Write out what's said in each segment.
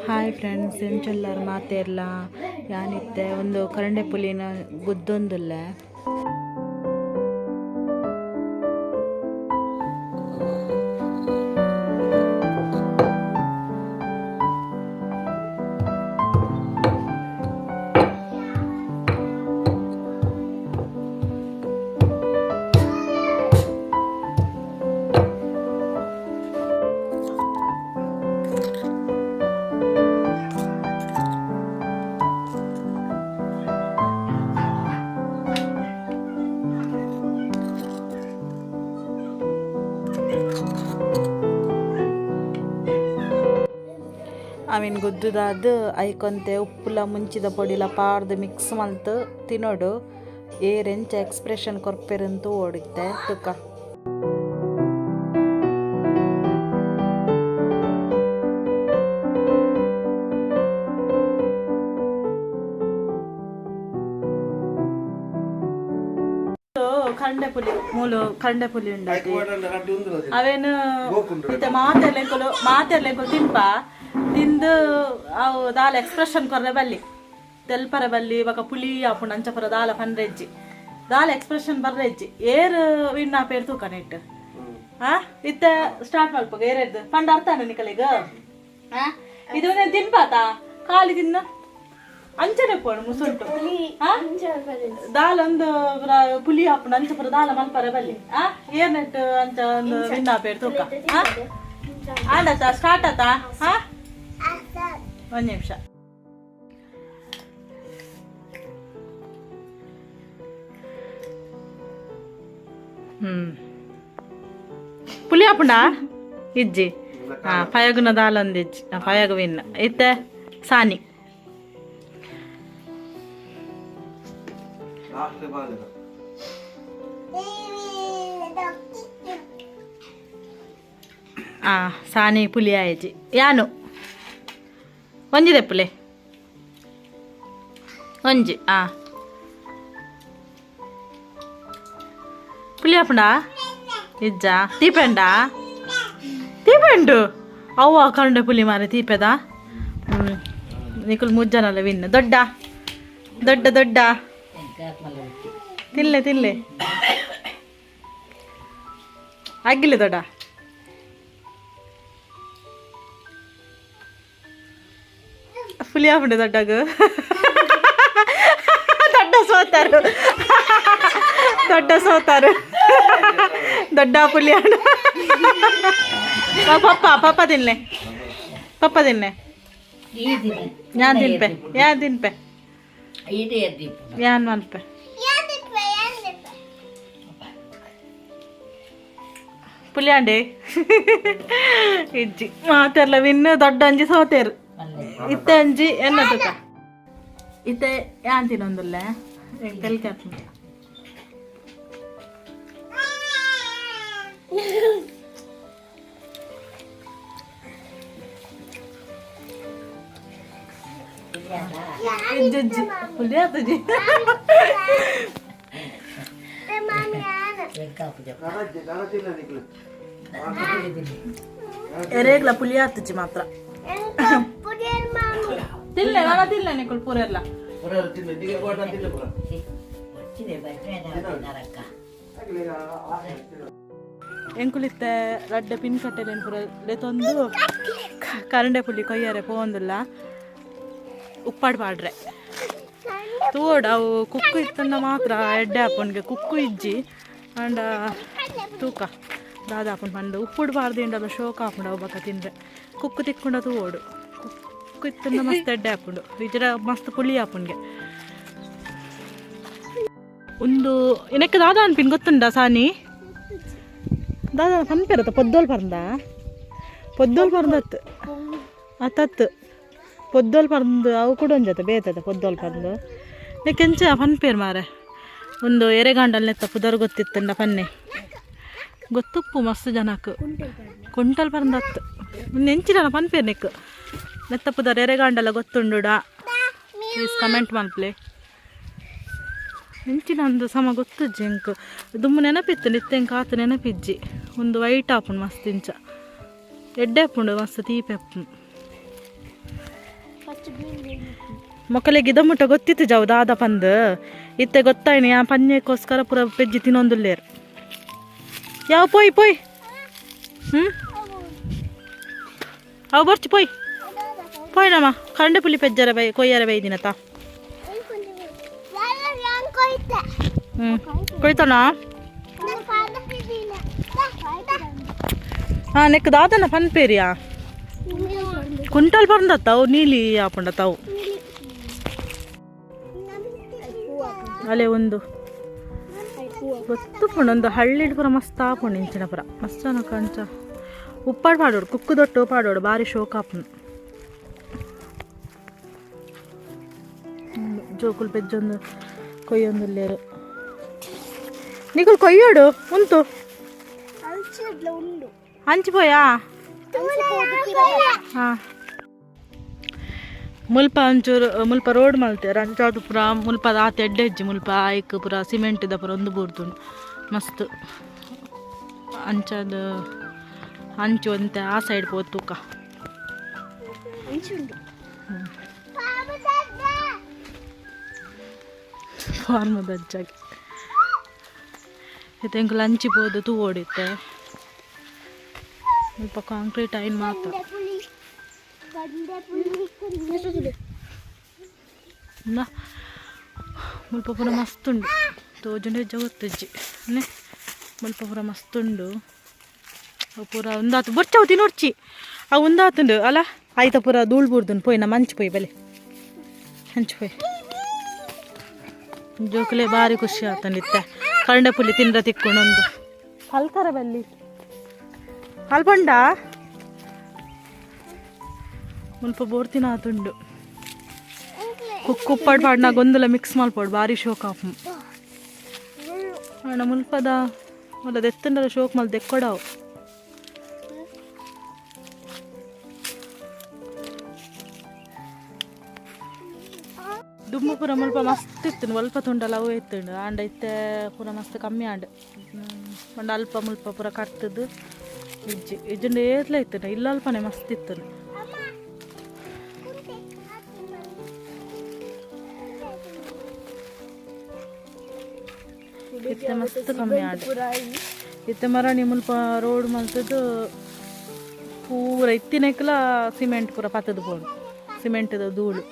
Hi friends, ಎಂಚೊಲ್ಲಾರ್ ಮಾತೆರ್ಲ ಯಾನಿತ್ತೆ ಒಂದು ಕರಂಡೆ ಪುಲಿನ ಗುದ್ದೊಂದುಲ್ಲೆ. Avin ಗುದ್ದುದಾದ್ ಐಕೊಂತೆ ಉಪ್ಪುಲ ಮುಂಚಿದ ಪೊಡಿಲ ಪಾಡ್ದು mix ಮಲ್ತ್ ತಿನೋಡು. ಏರ್ ಎಂಚ ಎಕ್ಸ್ಪ್ರೆಷನ್ ಕೊರ್ಪೆರಂತೂ ಓಡಿತ್ತೆ ತುಕ. ಕಂಡೆ ಪುಲಿ ಮೂಲು ಕಂಡೆ ಪುಲಿ ಉಂಡಾತಿ ಅವೇನು ಇತ್ತೆ ಮಾತೆರ್ಲೆಂಕುಲು ಮಾತೆರ್ಲೆಂಕುಲು ತಿನ್ಪ ತಿಂದು ಅವು ದಾಲ ಎಕ್ಸ್ಪ್ರೆಷನ್ ಕೊರ್ರೆ ಬಲ್ಲಿ ತೆಲ್ಪರ ಬಲ್ಲಿ ಬೊಕ ಪುಲಿ ಆಪುಂಡು ಅಂಚ ಪೂರ ದಾಲ ಪನ್ರೆಜ್ಜಿ ದಾಲ ಎಕ್ಸ್ಪ್ರೆಷನ್ ಬರ್ರೆಜ್ಜಿ ಏರ್ ವಿನ್ ಆಪೇರ್ ತೂಕ ನೆಟ್ ಆ ಇತ್ತೆ ಸ್ಟಾರ್ಟ್ ಮಲ್ಪಗ ಏರೆದ್ದು ಪಂಡ ಅರ್ಥ ನಿಕಲಿಗ ಆ ಇದು ತಿನ್ಪಾತ ಖಾಲಿ ತಿನ್ನ ಅಂಚನೆ ಪೋಡು ಮುಸುಂಟು ದಾಲ ಒಂದು ಪುಲಿ ಹಾಪುಂಡು ಅಂಚ ಪೂರ ದಾಲ ಮಲ್ಪರ ಬಲ್ಲಿ ಆ ಏರ್ ನೆಟ್ ಅಂಚ ಒಂದು ವಿನ್ ಆಪೇರ್ ತೂಕ ಆಂಡತ ಸ್ಟಾರ್ಟ್ ಆತಾ ಹಾ ಒಂದು ನಿಮಿಷ. ಪುಲಿ ಹಾಪುಂಡ ಇಜ್ಜಿ ಹಾ ಫಯಗುನ ದಾಲ ಒಂದು ಇಜ್ಜಿ ಫಯಗು ವಿನ್ ಇತ್ತೆ ಸಾನಿ ಆ ಸಾನಿ ಪುಲಿ ಆಯ್ಜಿ ಯಾನು ಒಂಜಿದೆ ಪುಲೆ ಒಂಜಿ ಆ ಪುಲಿ ಹಾಪುಂಡ ಇಜ್ಜ ತೀಪೆಂಡ ತೀಪೆಂಡು ಅವ್ವ ಕಂಡೆ ಪುಲಿ ಮಾರೆ ತೀಪೆದ ನಿಕುಲ್ ಮುಜ್ಜನಲ್ಲ ವಿನ್ ದೊಡ್ಡ ದೊಡ್ಡ ದೊಡ್ಡ ತಿನ್ಲೆ ತಿನ್ಲೆ ಅಗ್ಗಿಲ್ಲ ದೊಡ್ಡ ಪುಲಿ ಹಾಪುಂಡು ದೊಡ್ಡಗು ದೊಡ್ಡ ಸೋತಾರು ದೊಡ್ಡ ಸೋತಾರು ದೊಡ್ಡ ಪುಲಿ ಪಪ್ಪ ಪಪ್ಪ ತಿನ್ಲೆ ಪಪ್ಪ ತಿನ್ಲೆ ಯಾನ್ ತಿನ್ಪೆ ಯಾನ್ ತಿನ್ಪೆ ಯಾನ್ ಮನ್ಪೆ ಪುಲಿಯಾಂಡೆ ಇಜ್ಜಿ ಮಾತೆರ್ಲ ವಿನ್ ದೊಡ್ಡ ಅಂಜಿ ಸೋತೇರು ಇತ್ತೆ ಅಂಜಿ ಎನ್ನ ತುಕ ಇತ್ತೆ ಯಾನ್ ತಿನ್ನೊಂದುಲ್ಲೆ ತೆಲ್ಕೆ ಹಾಪುಂಡು. ಇಜ್ಜಿ ಇಜ್ಜಿ ಪುಲಿ ಆತುಜಿ ಎರೇಗ್ಲ ಪುಲಿ ಆತುಜಿ ಮಾತ್ರ ತಿನ್ಲೆ ನಾನ ತಿನ್ಲೆ ನಿಕುಲ್ ಪೂರೆಲ್ಲ ಎಂಕುಲಿತ್ತೆ ರಡ್ಡೆ ಪಿನ್ ಕಟ್ಟೆಲೇನು ಪೂರ ಲೆತೊಂದು ಕರಂಡೆ ಪುಲಿ ಕೊಯ್ಯರೆ ಪೋವೊಂದುಲ್ಲ ಉಪ್ಪಾಡು ಪಾಡ್ರೆ ತೋಡು ಅವು ಕುಕ್ಕು ಇತ್ತಂಡ ಮಾತ್ರ ಎಡ್ಡೆ ಆಪುನ್ಗೆ ಕುಕ್ಕು ಇಜ್ಜಿ ಅಂಡ ತೂಕ ದಾದ ಆಪುಂಡು ಪಂಡು ಉಪ್ಪುಡು ಪಾಡ್ದಿಂಡಲ ಶೋಕ ಆಪುಂಡು ಅವು ಬೊಕ ತಿಂದ್ರೆ ಕುಕ್ಕು ತಿಕ್ಕೊಂಡ ತೂವೊಡು ಕುಕ್ಕು ಇತ್ತಂಡ ಮಸ್ತ್ ಎಡ್ಡೆ ಆಪುಂಡು ಇಜ್ಜಿಡ ಮಸ್ತ್ ಪುಳಿ ಆಪುಂಡ್ಗೆ. ಒಂದು ಎನಕ್ಕೆ ದಾದ ಅನ್ಪಿನ್ ಗೊತ್ತುಂಡ ಸಾನಿ ದಾದ ಪನ್ಪೆರತ್ತ ಪೊದ್ದೋಲ್ ಪರ್ಂದ ಪೊದ್ದೋಲ್ ಪರ್ಂದತ್ತು ಅತ್ತತ್ತು ಪೊದ್ದೋಲ್ ಪರ್ಂದು ಅವು ಕೂಡ ಒಂಜತೆ ಬೇತದ ಪೊದ್ದೋಲ್ ಪರ್ಂದು ನೆಕ್ಕೆಂಚ ಪನ್ಪೇರು ಮಾರೆ ಒಂದು ಎರೆಗಾಂಡಲ್ ನೆತ್ತ ಪುದರ್ ಗೊತ್ತಿತ್ತಂಡ ಪನ್ನೆ ಗೊತ್ತುಪ್ಪು ಮಸ್ತ್ ಜನಕ್ಕೆ ಕುಂಟಲ್ ಪರ್ಂದತ್ತು ನೆಂಚಿನ ಪನ್ಪೇರು ನೆಕ್ ನೆತ್ತ ಪುದರ್ ಎರೆಗಾಂಡಲ ಗೊತ್ತುಂಡುಡಾ ಪ್ಲೀಸ್ ಕಮೆಂಟ್ ಮಲ್ಪ್ಲೆ. ಎಂಚಿನ ಒಂದು ಸಮ ಗೊತ್ತುಜ್ಜಿ ಎಂಕ್ ದುಮ್ಮು ನೆನಪಿತ್ತು ನಿತ್ತೆಂಕ್ ಆತು ನೆನಪಿಜ್ಜಿ ಒಂದು ವೈಟ್ ಆಪುಂಡು ಮಸ್ತ್ ಇಂಚ ಎಡ್ಡೆ ಆಪುಂಡು ಮಸ್ತ್ ತೀಪೆ ಆಪುಂಡು. ಮೊಕ್ಕಲಿಗೆ ಇದ ಮುಟ್ಟ ಗೊತ್ತಿತ್ತು ಜಾವು ದಾದ ಪಂದ್ ಇತ್ತೆ ಗೊತ್ತಾಯ್ನಿ ಆ ಪಂಜೆಕ್ಕೋಸ್ಕರ ಪೂರ ಪೆಜ್ಜಿ ತಿನ್ನೊಂದುಲ್ಲೇರು. ಯಾವ ಪೋಯ್ ಪೋಯ್. ಅವು ಬರ್ಚಿ ಪೋಯ್ ಪೋಯ್. ನಮ್ಮ ಕರಂಡೆ ಪುಲಿ ಪೆಜ್ಜರ ಬೈ ಕೊಯ್ಯರ ಬೈದಿನತ. ಕೊಯ್ತಾನ. ಹಾಂ, ನೆಕ್ ದಾದನ ಪನ್ಪೇರಿಯಾ? ಕುಂಟಲ್ ಪರ್ಂದತ್ತ ಅವು ನೀಲಿ ಆಪುಂಡ ತಾವು. ಅಲೆ ಒಂದು ಗೊತ್ತುಪುಂಡು. ಒಂದು ಹಳ್ಳಿಡ್ ಪೂರ ಮಸ್ತ್ ಆಪುಂಡು. ಇಂಚಿನ ಪೂರ ಮಸ್ತ್ ಕಂಚ ಉಪ್ಪಾಡು ಪಾಡೋಡು, ಕುಕ್ಕು ದೊಟ್ಟು ಪಾಡೋಡು, ಬಾರಿ ಶೋಕ್ ಆಪುಂಡು. ಜೋಕುಲು ಪೆಜ್ಜೊಂದು ಕೊಯ್ಯೊಂದುಲ್ಲೇರು. ನಿಕುಲು ಕೊಯ್ಯೋಡು ಉಂತು ಅಂಚಿ ಪೋಯಾ. ಹಾಂ, ಮುಲ್ಪ ಒಂಚೂರು ಮುಲ್ಪ ರೋಡ್ ಮಲ್ತೇರ್. ಅಂಚಾದ್ ಪೂರ ಮುಲ್ಪದ ಆತ್ ಎಡ್ಡೆ ಇಜ್ಜಿ. ಮುಲ್ಪ ಐಕ್ ಪೂರ ಸಿಮೆಂಟ್ದ ಪೂರ ಒಂದು ಬೂರ್ದುಂಡು ಮಸ್ತ್. ಅಂಚಾದ್ ಅಂಚು ಒಂತೆ ಆ ಸೈಡ್ ಪೋದು ತೂಕ. ಫಾರ್ಮದ ಅಜ್ಜಾಗಿ ಇತ್ತೆ ಎಂಕುಲು ಅಂಚಿ ಪೋದು ತೂವೊಡಿತ್ತೆ. ಮುಲ್ಪ ಕಾಂಕ್ರೀಟ್ ಐನ್ ಮಾತ್ರ. ಮುಲ್ಪ ಪೂರ ಮಸ್ತ್ ಉಂಡು. ತೋಜುಂಡು ಹೆಜ್ಜೆ ಗೊತ್ತಿಜ್ಜಿ ನೆ. ಮುಲ್ಪ ಪೂರ ಮಸ್ತ್ ಉಂಡು. ಅವು ಪೂರ ಉಂದಾತು ಬೊರ್ಚವು ತಿನೊಡ್ಚಿ. ಅವು ಉಂದಾತುಂಡು ಅಲ್ಲ, ಆಯ್ತ ಪೂರ ಧೂಳ್ ಬೂರ್ದುಂಡು. ಪೋಯ್ ನಮ್ಮ ಅಂಚಿ ಪೋಯ್, ಬಲೆ ಅಂಚಿ ಪೋಯ್. ಜೋಕುಲೆ ಬಾರಿ ಖುಷಿ ಆತಂಡಿತ್ತೆ ಕರಂಡೆ ಪುಲಿ ತಿಂದ್ರ ತಿಕ್ಕೊಂಡೊಂದು ಕಲ್ಕರ ಬಲ್ಲಿ ಅಲ್ಪಂಡ. ಮುಲ್ಪ ಬೋರ್ತಿನ ಆತುಂಡು. ಕುಕ್ಕು ಉಪ್ಪಾಡು ಪಾಡ್ನ ಗೊಂದಲ ಮಿಕ್ಸ್ ಮಲ್ಪೊಡು, ಬಾರಿ ಶೋಕ್ ಆಪು. ಆಂಡ ಮುಲ್ಪದ ಮುಲ್ಲ ದೆತ್ತಂಡಲ ಶೋಕ್ ಮಲ್ ದೆಕ್ಕೊಡವು. ದುಮ್ಮು ಪೂರ ಮುಲ್ಪ ಮಸ್ತ್ ಇತ್ತು. ಒಲ್ಪ ತುಂಡಲ ಅವು ಇತ್ತುಂಡು. ಆಂಡ ಇತ್ತೆ ಪೂರ ಮಸ್ತ್ ಕಮ್ಮಿ ಆಂಡ್. ಪಂಡ ಅಲ್ಪ ಮುಲ್ಪ ಪೂರ ಕಟ್ತದ್ದು ಇಜ್ಜಿ. ಇಜ್ಜಂಡ ಏತ್ಲ ಇತ್ತುಂಡು. ಇಲ್ಲ ಅಲ್ಪನೆ ಮಸ್ತ್ ಇತ್ತು. ಇತ್ತೆ ಮಸ್ತ್ ಕಮ್ಮಿ ಆಂಡ್. ಇತ್ತೆ ಮರಣಿ ಮುಲ್ಪ ರೋಡ್ ಮಲ್ತದ್ದು ಪೂರ ಇತ್ತಿನಕ್ಲ ಸಿಮೆಂಟ್ ಪೂರ ಪತ್ತದು ಪೋಂಡು, ಸಿಮೆಂಟ್ದ ಧೂಳು.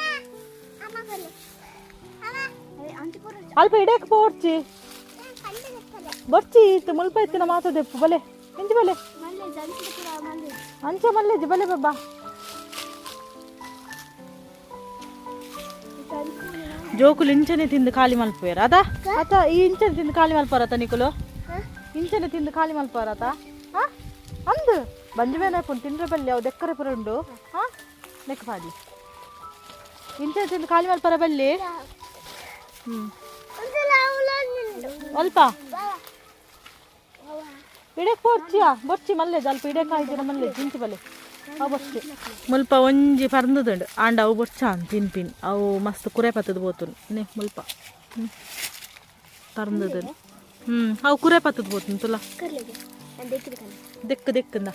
ಅಲ್ಪ ಇಡಕ್ಕೆ ಪೋಡ್ಚಿ ಬೊರ್ಚಿ. ಇತ್ತು ಮುಲ್ಪ ಇತ್ತಿನ ಮಾತದೆಪ್ಪು. ಬಲೆ ಇಂಚಿ ಬಲೆ. ಅಂಚೆ ಮಲ್ಲೆಜ್ಜಿ ಬಲೆ ಬಾಬಾ. ಜೋಕುಲು ಇಂಚನೆ ತಿಂದು ಖಾಲಿ ಮಲ್ಪುವೆರ್ ಅದ ಅತ. ಈ ಇಂಚನೆ ತಿಂದು ಖಾಲಿ ಮಲ್ಪರತ ನಿಕುಲು? ಇಂಚನೆ ತಿಂದು ಖಾಲಿ ಮಲ್ಪರತ? ಹಾ, ಅಂದು ಬಂಜು ಬೇನೆ ತಿಂದ್ರೆ ಬಲ್ಲಿ ಅವು ದೆಕ್ಕರೆ ಪುರ ಉಂಡು. ಹಾ, ನೆಕ್ ಪಾಡಿ. ಇಂಚನೆ ತಿಂದು ಖಾಲಿ ಮಲ್ಪರ ಬಲ್ಲಿ. ಅಲ್ಪ ಇಡಕ್ ಬೊರ್ಚಿಯಾ? ಬೊರ್ಚಿ ಮಲ್ಲೆ ಅಲ್ಪ ಇಡಕ್ ಆಯ್ತಿರ ಮಲ್ಲೆ ಜಿಂಚಿ ಬಲ್ಲೆ. ಅವು ಬೊರ್ಚಿ. ಮುಲ್ಪ ಒಂಜಿ ಪರ್ಂದುಂಡು. ಆಂಡ ಅವು ಬೊರ್ಚ ತಿನ್ಪಿನ್. ಅವು ಮಸ್ತ್ ಕುರೆ ಪತ್ತದ ಪೋತುಂಡು ನೆ. ಮುಲ್ಪ ಪರ್ಂದುಂಡು. ಅವು ಕುರೆ ಪತ್ತದ ಪೋತುಂಡು ತುಲ. ದೆಕ್ಕು ದೆಕ್ಕಂದ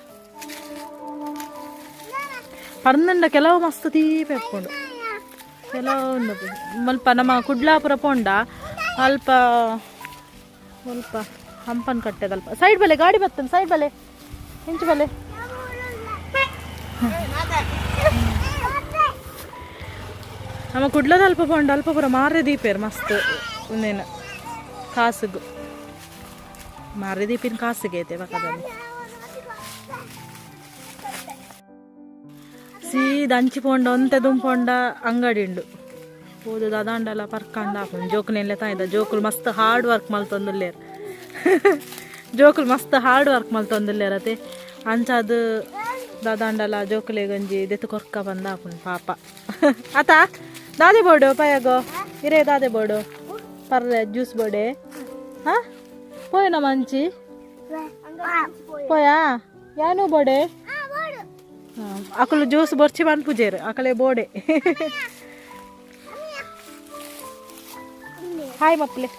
ಪರ್ಂದಂಡ. ಕೆಲವು ಮಸ್ತ್ ತೀಪೆ ಉಪ್ಪುಂಡು, ಕೆಲವು ಉಂಡು. ಮುಲ್ಪ ನಮ್ಮ ಕುಡ್ಲಾಪುರ ಪೋಂಡ ಅಲ್ಪ ಮುಲ್ಪ ಹಂಪನ್ ಕಟ್ಟೆದಲ್ಪ ಸೈಡ್ ಬಲೆ ಗಾಡಿ ಬರ್ತದೆ. ಸೈಡ್ ಬಲೆ, ಇಂಚು ಬಲೆ. ನಮ್ಮ ಕುಡ್ಲದ ಅಲ್ಪ ಪೋಂಡ ಅಲ್ಪ ಪೂರ ಮಾರೆ ದೀಪೇರು ಮಸ್ತ್. ಒಂದೇನು ಕಾಸುಗು ಮಾರೆ ದೀಪಿನ ಕಾಸುಗೆ ಐತೆ ಪಕ್ಕದಲ್ಲಿ. ಸೀದ ಅಂಚಿ ಪೋಂಡ ಒಂತೆ ದುಂಪೊಂಡ ಅಂಗಡಿ ಉಂಡು. ಪೋದು ದಾದಾಂಡಲ ಪರ್ಕಂಡ ಆಪುಂಡು. ಜೋಕುನೆಲ್ಲ ತಾಯ್ದ. ಜೋಕುಲು ಮಸ್ತ್ ಹಾರ್ಡ್ ವರ್ಕ್ ಮಲ್ತೊಂದುಲ್ಲೇರ್. ಜೋಕುಲು ಮಸ್ತ್ ಹಾರ್ಡ್ ವರ್ಕ್ ಮಲ್ತೊಂದುಲ್ಲೇರ್ ಅತೆ. ಅಂಚಾದ್ ದಾದಾಂಡಲ ಜೋಕುಲೆಗೊಂಜಿ ದೆತ್ತು ಕೊರ್ಕ ಬಂದ ಆಪುಂಡು ಪಾಪ ಅತ. ದಾದೆ ಬೋಡು ಪಯಗೋ ಇರೇ? ದಾದೆ ಬೋಡು ಪರ್ರೆ? ಜ್ಯೂಸ್ ಬೋಡೆ? ಹಾ, ಪೋಯನ ಮಂಚಿ ಪೋಯಾ? ಯಾನು ಬೋಡೆ? ಅಕುಲು ಜ್ಯೂಸ್ ಬೊರ್ಚಿ ಪನ್ಪುಜೇರು, ಅಕಲೆ ಬೋಡೆ. ಹಾಯ್ ಮಕ್ಕಳೇ.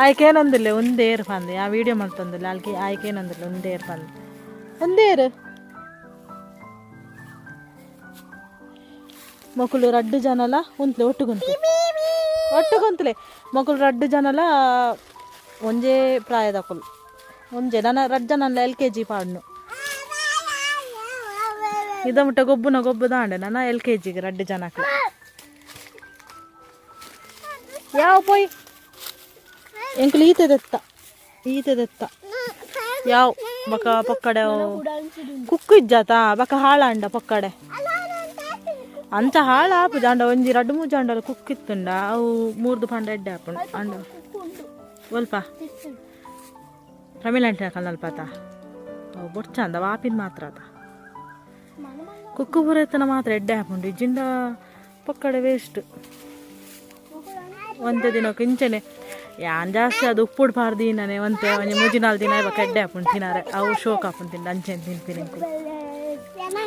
ಆಯ್ಕೇನೊಂದಿಲ್ಲ ಒಂದೇರು ಪಂದು. ಆ ವಿಡಿಯೋ ಮಲ್ತೊಂದಿಲ್ಲ ಅಲ್ಕೆ. ಆಯ್ಕೇನೊಂದಿಲ್ಲ ಒಂದೇರು ಪಂದು ಒಂದೇರು. ಮೊಕುಲು ರಡ್ಡು ಜನಲ ಉಂತ್ಲೆ ಒಟ್ಟುಗುಂತ್ಲೆ ಒಟ್ಟುಗುಂತ್ಲೆ. ಮೊಕುಲು ರಡ್ಡು ಜನಲ ಒಂಜೇ ಪ್ರಾಯದಕುಲು. ಒಂಜೆ ನನ್ನ ರಡ್ಡು ಜನ ಎಲ್ ಕೆ ಜಿ ಪಾಡ್ನು. ಇದ ಮುಟ್ಟ ಗೊಬ್ಬುನ ಗೊಬ್ಬು ದಾಂಡೆ ನನ್ನ ಎಲ್ ಕೆ ಜಿಗೆ ರಡ್ಡು ಜನಕ್ಕೆ. ಯಾವ ಪೋಯ್ ಎಂಕುಲು ಈತೆದೆತ್ತ ಈತೆದೆತ್ತ ಯಾವ ಬಕ ಪಕ್ಕಡೆ ಕುಕ್ಕು ಇಜ್ಜಾತ ಬಕ ಹಾಳಾಂಡ ಪಕ್ಕಡೆ ಅಂಚ ಹಾಳ ಆಪುಜ ಅಂಡ ಒಂಜಿ ರಡ್ಡು ಮೂಜಿ ಅಂಡಲ ಕುಕ್ಕು ಇತ್ತುಂಡ ಅವು ಮೂರ್ದು ಪಂಡ ಎಡ್ಡೆ ಆಪುಂಡು ಅಂಡ ಒಲ್ಪ ಪ್ರಮಿಳಂಟಿನ ಕಲ್ಲಲ್ಪಾತ ಅವು ಬೊಡ್ಚ ಅಂದ ವಾಪಿನ ಮಾತ್ರ ಆತ. ಕುಕ್ಕು ಪೂರ ಎತ್ತನ ಮಾತ್ರ ಎಡ್ಡೆ ಆಪುಂಡು ಇಜ್ಜಿಂಡ ಪಕ್ಕಡೆ ವೇಸ್ಟ್. ಒಂತೆ ದಿನಕ್ಕೆ ಇಂಚನೆ ಯಾನ್ ಜಾಸ್ತಿ ಅದು ಉಪ್ಪುಡು ಪಾರ್ದೀನನೆ ಒಂತೆ ಒಂಜಿ ಮೂಜಿ ನಾಲ್ ದಿನ ಇವಾಗ ಎಡ್ಡೆ ಆಪುಂಡು ತಿನಾರೆ. ಅವು ಶೋಕ್ ಆಪುಂಡು ತಿಂಡ ಅಂಚೆನೆ ತಿನ್ಪಿನಿ.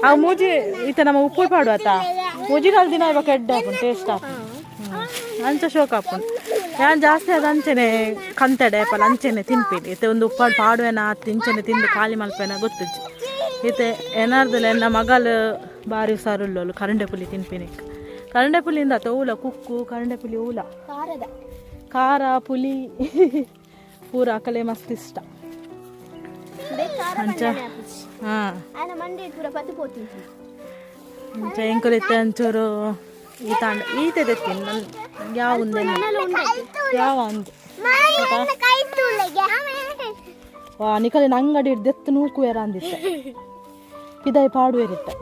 ಅವು ಮೂಜಿ ಇತ್ತ ನಮ್ಮ ಉಪ್ಪುಡು ಪಾಡುವತ್ತ ಮೂಜಿ ನಾಲ್ ದಿನ ಇವಾಗ ಎಡ್ಡೆ ಆಪುಂಡು ಟೇಸ್ಟ್ ಆಪುಂಡು. ಅಂಚ ಶೋಕ್ ಆಪುಂಡು. ಯಾನ್ ಜಾಸ್ತಿ ಅದು ಅಂಚೆನೆ ಕಂತಡೆ ಪಲ ಅಂಚೆನೆ ತಿನ್ಪಿನಿ. ಇತ್ತೆ ಒಂದು ಉಪ್ಪಾಡು ಪಾಡುವೆನ ಇಂಚೆನೆ ತಿಂದು ಖಾಲಿ ಮಲ್ಪೆನ ಗೊತ್ತುಜ್ಜಿ. ಇತ್ತೆ ಏನಾರ್ದಲ್ಲ ಎನ್ನ ಮಗಲು ಬಾರಿ ಹುಷಾರುಳ್ಳೋಳು ಕರಂಡೆ ಪುಲಿ ತಿನ್ಪಿನಿ. ಕರಂಡೆ ಪುಲಿಯಿಂದ ಆತ ಓಲ ಕುಕ್ಕು ಕರಂಡೆ ಪುಲಿ ಓಲ ಖಾರ ಪುಲಿ ಪೂರ ಅಕಲೆ ಮಸ್ತ್ ಇಷ್ಟ. ಅಂಚ ಹಾಂ ಅಂಚ ಎಂಕುಲು ಇತ್ತೆ ಒಂಚೂರು ಈ ತಾಂಡ ಈತೆ ತೆತ್ತೀನಿ ನನ್ ಯಾವ ಯಾವ ಅಂದು ವಾ ನಿಕಲಿನ ಅಂಗಡಿ ದೆತ್ತು ನೂಕುವೆರ ಅಂದಿತ್ತೆ ಪಿದಾಯಿ ಪಾಡುವೆರಿತ್ತೆ.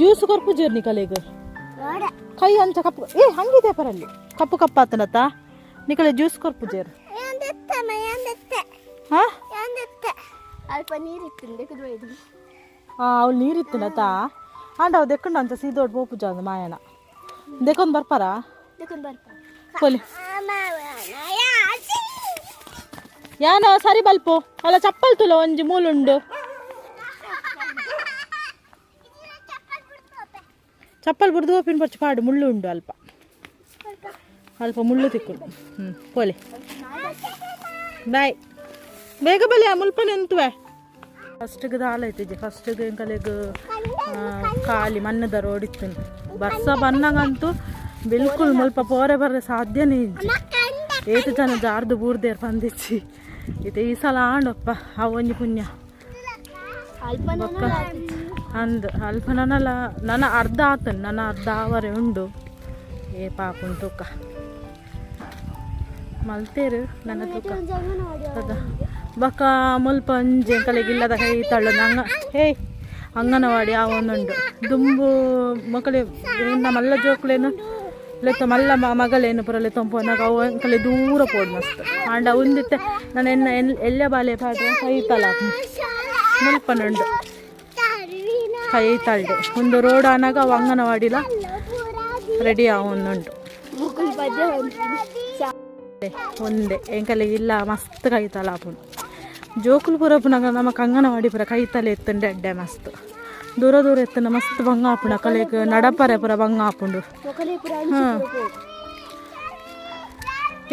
ಜ್ಯೂಸ್ ಕೊರ್ಪುಜೇರ್ ನಿಕಲೆಗ್ ಕೈ ಅಂಚ ಕಪ್ಪು ಏ ಹಂಗಿದೆ ಪರಲ್ಲಿ ಕಪ್ಪು ಕಪ್ಪಾತನತ್ತ ನಿಕಲೆ ಜ್ಯೂಸ್ ಕೊರ್ಪುಜೇರ್. ಹಾ ಅವಳು ನೀರಿತ್ತುನತ ಆಂಡ ಅವು ದೆಕ್ಕಂಡು ಅಂಚ ಸೀದೋಡ್ ಪೋಪುಜ ಅಂದ್ ಮಾಯನ ದೆಕೊಂದು ಬರ್ಪಾರಾ ಪೋಲಿ ಯಾನ ಸರಿ ಬಲ್ಪು ಅಲ್ಲ ಚಪ್ಪಲ್ ತುಲ ಒಂಜಿ ಮೂಲುಂಡು ಚಪ್ಪಲ್ ಬುಡ್ದು ಪಿನ್ ಪರ್ಚು ಪಾಡು ಮುಳ್ಳು ಉಂಡು ಅಲ್ಪ ಅಲ್ಪ ಮುಳ್ಳು ತಿಕ್ಕು. ಹ್ಞೂ ಪೋಲಿ ಬಾಯ್ ಬೇಗ ಬಲಿ ಆ ಮುಲ್ಪ ನಿಂತುವೆ. ಫಸ್ಟಿಗೆ ದಾಲ ಐತಿಜಿ ಫಸ್ಟಿಗೆ ಎಂಕಲೆಗ್ ಖಾಲಿ ಮಣ್ಣದ ರೋಡ್ ಇತ್ತು. ಬರ್ಸ ಬನ್ನಗಂತೂ ಬಿಲ್ಕುಲ್ ಮುಲ್ಪ ಪೋರೆ ಬರ್ರೆ ಸಾಧ್ಯನೇ ಇಜ್ಜಿ. ಏತು ಜನ ಜಾರ್ದು ಬೂರ್ದೇರ್ ಪಂದಿಚ್ಚಿ ಇತ್ತೆ ಈ ಸಲ ಆಂಡಪ್ಪ ಅವು ಒಂಜಿ ಪುಣ್ಯ ಬೊಕ್ಕ ಅಂದ್ ಅಲ್ಪ ನನಲ ನನ್ನ ಅರ್ಧ ಆತನ್ ನನ್ನ ಅರ್ಧ ಆವರೆ ಉಂಡು. ಏ ಪಾಪುನ್ ತೂಕ ಮಲ್ತೇರು ನನ್ನ ತೂಕ ಅದ ಬೊಕ್ಕ ಮುಲ್ಪ ಒಂಜಿ ಎಂಕಲೆಗ್ ಇಲ್ಲದ ಕೈ ತಳ್ಳೊಂದು ಅಂಗ ಹೇ ಅಂಗನವಾಡಿ ಆವೊಂದುಂಡು. ದುಂಬು ಮೊಕಲೆ ಎನ್ನ ಮಲ್ಲ ಜೋಕುಲೇನು ಲೆತ್ತ ಮಲ್ಲ ಮಗಲೇನು ಪೂರ ಲೆತ್ತೊಂಪೋನಾಗ ಅವು ಎಂಕಲೆ ದೂರ ಪೋಡು ಮಸ್ತ್ ಆಂಡ ಉಂದಿತ್ತೆ ನಾನು ಎನ್ನ ಎಲ್ಯ ಬಾಲೆ ಪಾಡ್ರೆ ಕೈ ತಲ ಮುಲ್ಪನುಂಡು ಕೈ ತಳ್ಳೆ ಒಂದು ರೋಡ್ ಆನಾಗ ಅವು ಅಂಗನವಾಡಿಲ ರೆಡಿ ಆವೊಂದುಂಡು. ಒಂದೇ ಎಂಕಲೆ ಇಲ್ಲ ಮಸ್ತ್ ಕೈ ತಲ ಆಪುಂಡು. ಜೋಕುಲು ಪೂರ ಪುನಗ ನಮಕ್ ಅಂಗನವಾಡಿ ಪೂರ ಕೈ ತಲೆ ಎತ್ತುಂಡೆ ಎಡ್ಡೆ ಮಸ್ತ್ ದೂರ ದೂರ ಎತ್ತುಂಡ ಮಸ್ತ್ ಬಂಗ ಆಪುಂಡು. ಅಕಲೆಗ್ ನಡಪರೆ ಪೂರ ಬಂಗ ಆಪುಂಡು.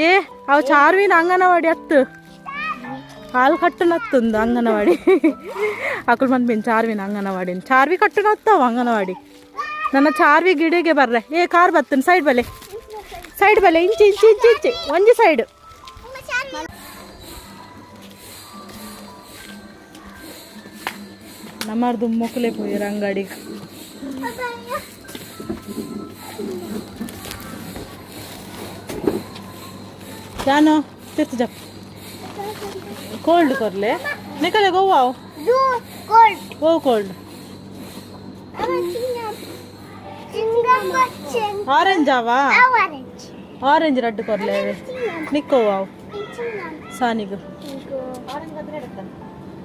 ಏ ಅವು ಚಾರ್ವಿನ ಅಂಗನವಾಡಿ ಅತ್ತು ಹಾಲು ಕಟ್ಟುನತ್ತುಂದು ಅಂಗನವಾಡಿ ಅಕುಲು ಮನ್ಪಿನ್ ಚಾರ್ವಿನ ಅಂಗನವಾಡಿ ಚಾರ್ವಿ ಕಟ್ಟುನತ್ತವ ಅಂಗನವಾಡಿ ನನ್ನ ಚಾರ್ವಿ ಗಿಡಗೆ ಬರ್ರೆ. ಏ ಕಾರ್ ಬತ್ತನ್ ಸೈಡ್ ಬಲೆ ಸೈಡ್ ಬಲೆ ಇಂಚಿ ಇಂಚಿ ಇಂಚಿ ಇಂಚಿ ಒಂಜಿ ಸೈಡ್. ನಮ್ಮರ್ದು ಮೊಕ್ಕಲೆ ಪೋಯಿರ್ ಅಂಗಡಿ. ಯಾನು ತಿರ್ತು ಜಪ್ ಕೋಲ್ಡ್ ಕೊರ್ಲೆ ನಿಕಲೆ ಗೋವಾವ್ ಓ ಕೋಲ್ಡ್ ಆರೆಂಜ್ ಆವಾ ಆರೆಂಜ್ ರಡ್ಡು ಕೊರ್ಲೆ ನಿಕ್ಕೋವಾವ್ ಸಾನಿಗು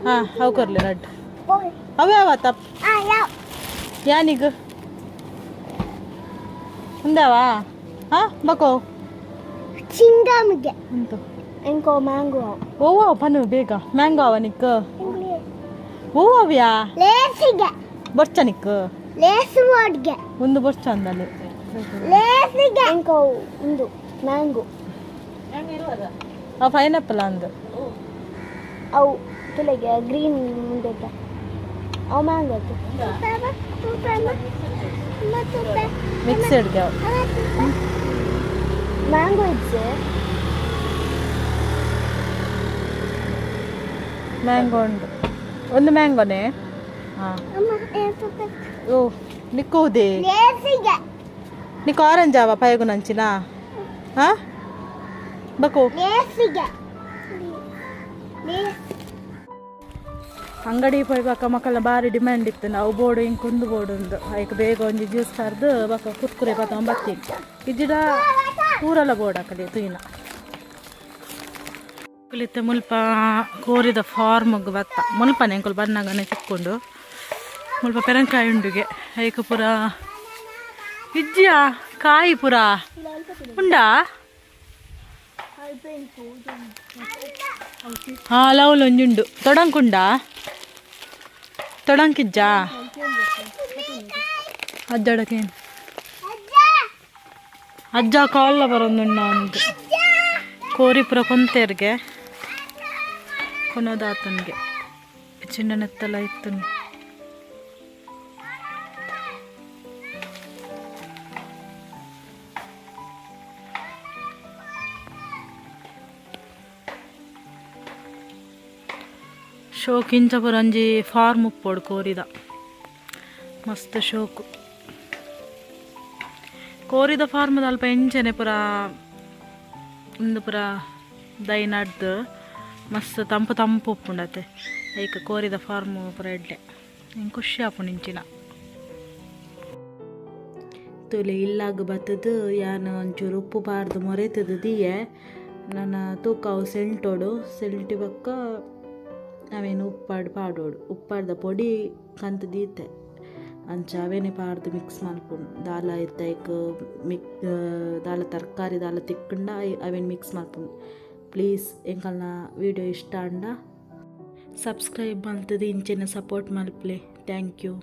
ಹಾಂ ಅವು ಕೊರ್ಲೆ ರಡ್ಡು ಅವು ಯಾವ ತಪ್ಪ ಯಾನಿಗ್ ಉಂದಾವಾ ಹಾಂ ಬಕೋ ಚಿಂಗಮ್ಗೆ ಉಂಟು ಇಂಕೋ ಮ್ಯಾಂಗೋ ಓ ಪನು ಬೇಗ ಮ್ಯಾಂಗೋ ಅವ ನಿಕ್ ಓವ್ಯಾ ಲೇಸಿಗೆ ಬೊರ್ಚ ನಿಕ್ ಲೇಸ್ ವಾಡ್ಗೆ ಒಂದು ಬೊರ್ಚ ಅಂದಲ್ಲಿ ಲೇಸಿಗೆ ಇಂಕೋ ಉಂದು ಮ್ಯಾಂಗೋ ಆ ಪೈನಾಪಲ್ ಅಂದು ಅವು ತುಲೆಗೆ ಗ್ರೀನ್ ಉಂದೆತ. ಅವು ಮ್ಯಾಂಗೋ. ಮಿಕ್ಸೆಡ್. ಮ್ಯಾಂಗೋ ಇಜ್ಜೆ. ಮ್ಯಾಂಗೋ ಉಂಡು, ಒಂದು ಮ್ಯಾಂಗೋನೇ. ಹಾಂ, ಓ ನಿಕ್ಕುವುದೇ? ನಿಕ್ಕು ಆರೆಂಜ್ ಆವ ಪಯಗು ನಂಚಿನ? ಹಾಂ, ಬಕೋ. ಅಂಗಡಿ ಪೋಯ್ಬಾಕ ಮಕ್ಕಳ ಬಾರಿ ಡಿಮ್ಯಾಂಡ್ ಇತ್ತು. ನಾವು ಬೋಡು ಹಿಂಗೆ ಕುಂದು ಬೋಡು ಉಂದು. ಐಕ್ ಬೇಗ ಒಂಜಿ ಜ್ಯೂಸ್ ಕರ್ದು ಬಕ ಕುರ್ಕುರೆ ಬತ್ತೀನಿ. ಇಜ್ಜಿಡ ಪೂರಲ ಬೋರ್ಡ್ ಅಕಡೆ ತೂಯಿನ ಕುಲಿತ್ತೆ. ಮುಲ್ಪ ಕೋರಿದ ಫಾರ್ಮ್ಗ್ ಬತ್ತ. ಮುಲ್ಪನೆ ಎಂಕುಲು ಬನ್ನಗನೆ ತಿಕ್ಕೊಂಡು. ಮುಲ್ಪ ಪೆರಂಕಾಯಿ ಉಂಡುಗೆ. ಐಕ್ ಪೂರ ಇಜ್ಜಿಯಾ? ಕಾಯಿ ಪೂರ ಉಂಡಾ? ಹಾ, ಲೌಲ್ ಒಂಜಿ ಉಂಡು. ತೊಡಂಕುಂಡಾ? ತೊಡಂಕಿಜ್ಜಾ? ಅಜ್ಜಡಕೇನು ಅಜ್ಜ ಕಾಲ್ಲ ಬರೊಂದುಂಡ ಒಂದು. ಕೋರಿ ಪೂರ ಕೊಂತೇರ್ಗೆ ಕೊನೋದಾತನ್ಗೆ ಚಿನ್ನ ನೆತ್ತಲ ಇತ್ತು. ಶೋಕ್ ಇಂಚ ಪೂರ ಒಂಜಿ ಫಾರ್ಮ್ ಉಪ್ಪೊಡು ಕೋರಿದ. ಮಸ್ತ್ ಶೋಕು ಕೋರಿದ ಫಾರ್ಮ್. ಅಲ್ಪ ಎಂಚನೆ ಪೂರ ಉಂದು ಪೂರ ದೈ ನಡ್ದು ಮಸ್ತ್ ತಂಪು ತಂಪು ಉಪ್ಪುಂಡತೆ. ಐಕ್ ಕೋರಿದ ಫಾರ್ಮ್ ಪೂರ ಎಡ್ಡೆ. ಎಂಕ್ ಖುಷಿ ಆಪುಂಡು ಇಂಚಿನ. ತೂಲೆ, ಇಲ್ಲಾಗ ಬತ್ತದು ಯಾನ್ ಒಂಚೂರು ಉಪ್ಪು ಪಾಡ್ದು ಮೊರೆತದು ದೀಯೆ. ನನ ತೂಕ ಅವು ಸೆಂಟೋಡು. ಸೆಲ್ಟಿ ಬೊಕ್ಕ ಅವೇನು ಉಪ್ಪಾಡ್ ಪಾಡೋಡು. ಉಪ್ಪಾಡ್ದ ಪೊಡಿ ಕಂತ್ ದೀತೆ. ಅಂಚ ಅವೇನೆ ಪಾಡ್ದು ಮಿಕ್ಸ್ ಮಲ್ಪುಂಡು. ದಾಲ ಇತ್ತೆ ಐಕ್ ಮಿಕ್ ದಾಲ ತರಕಾರಿ ದಾಲ ತಿಕ್ಕಂಡ ಅವೇನು ಮಿಕ್ಸ್ ಮಲ್ಪುಂಡು. ಪ್ಲೀಸ್, ಎಂಕಲ್ನ ವೀಡಿಯೋ ಇಷ್ಟ ಆಂಡ ಸಬ್ಸ್ಕ್ರೈಬ್ ಮಲ್ತದು ಇಂಚಿನ ಸಪೋರ್ಟ್ ಮಲ್ಪಲೆ. Thank you.